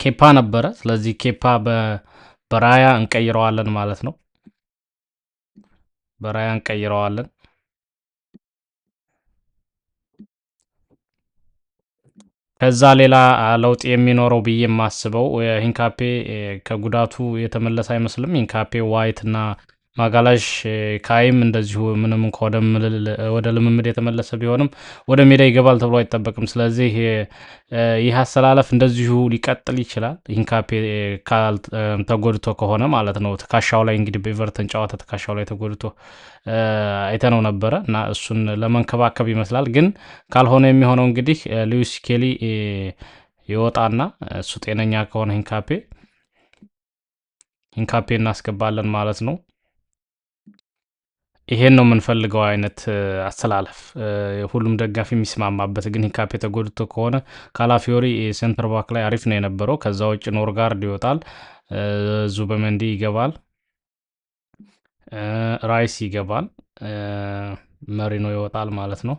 ኬፓ ነበረ። ስለዚህ ኬፓ በራያ እንቀይረዋለን ማለት ነው። በራያ እንቀይረዋለን። ከዛ ሌላ ለውጥ የሚኖረው ብዬ የማስበው ሂንካፔ ከጉዳቱ የተመለሰ አይመስልም። ሂንካፔ፣ ዋይት እና ማጋላሽ፣ ካይም እንደዚሁ ምንም እንኳ ወደ ልምምድ የተመለሰ ቢሆንም ወደ ሜዳ ይገባል ተብሎ አይጠበቅም። ስለዚህ ይህ አሰላለፍ እንደዚሁ ሊቀጥል ይችላል። ሂንካፔ ተጎድቶ ከሆነ ማለት ነው። ትከሻው ላይ እንግዲህ በኤቨርተን ጨዋታ ትከሻው ላይ ተጎድቶ አይተነው ነበረ እና እሱን ለመንከባከብ ይመስላል። ግን ካልሆነ የሚሆነው እንግዲህ ሉዊስ ኬሊ ይወጣና እሱ ጤነኛ ከሆነ ሂንካፔ እናስገባለን ማለት ነው። ይሄን ነው የምንፈልገው አይነት አሰላለፍ፣ ሁሉም ደጋፊ የሚስማማበት። ግን ሂንካፔ ተጎድቶ ከሆነ ካላፊዮሪ center back ላይ አሪፍ ነው የነበረው። ከዛ ውጭ ኖርጋርድ ይወጣል፣ ዙበመንዲ ይገባል፣ ራይስ ይገባል፣ መሪኖ ይወጣል ማለት ነው።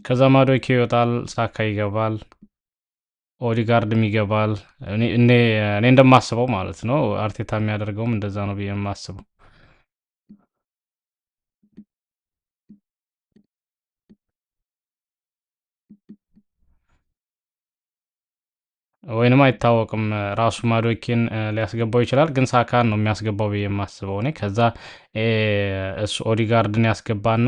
ከዛ ማዶኬ ይወጣል፣ ሳካ ይገባል፣ ኦዲጋርድም ይገባል። እኔ እንደማስበው ማለት ነው። አርቴታ የሚያደርገውም እንደዛ ነው ብዬ የማስበው። ወይንም አይታወቅም፣ ራሱ ማዶኬን ሊያስገባው ይችላል። ግን ሳካን ነው የሚያስገባው ብዬ የማስበው እኔ። ከዛ እሱ ኦዲጋርድን ያስገባና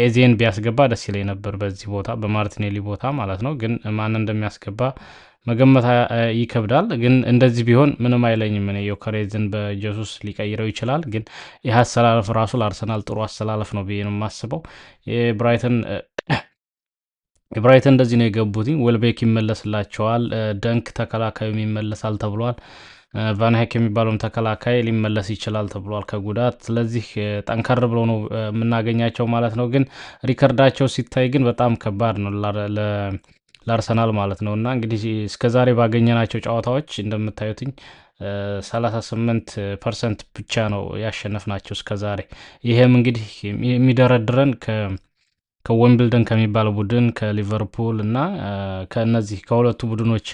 ኤዜን ቢያስገባ ደስ ይለኝ ነበር በዚህ ቦታ፣ በማርቲኔሊ ቦታ ማለት ነው። ግን ማን እንደሚያስገባ መገመት ይከብዳል። ግን እንደዚህ ቢሆን ምንም አይለኝም። እኔ ዮከሬዝን በጀሱስ ሊቀይረው ይችላል። ግን ይህ አሰላለፍ ራሱ ለአርሰናል ጥሩ አሰላለፍ ነው ብዬ ነው የማስበው። የብራይተን እንደዚህ ነው የገቡት። ዌልቤክ ይመለስላቸዋል። ደንክ ተከላካዩም ይመለሳል ተብሏል። ቫን ሄክ የሚባለውም ተከላካይ ሊመለስ ይችላል ተብሏል ከጉዳት። ስለዚህ ጠንከር ብለው ነው የምናገኛቸው ማለት ነው። ግን ሪከርዳቸው ሲታይ ግን በጣም ከባድ ነው ለአርሰናል ማለት ነው። እና እንግዲህ እስከዛሬ ባገኘናቸው ጨዋታዎች እንደምታዩትኝ 38% ብቻ ነው ያሸነፍናቸው እስከዛሬ። ይሄም እንግዲህ የሚደረድረን ከወምብልደን ከሚባለው ቡድን፣ ከሊቨርፑል እና ከእነዚህ ከሁለቱ ቡድኖች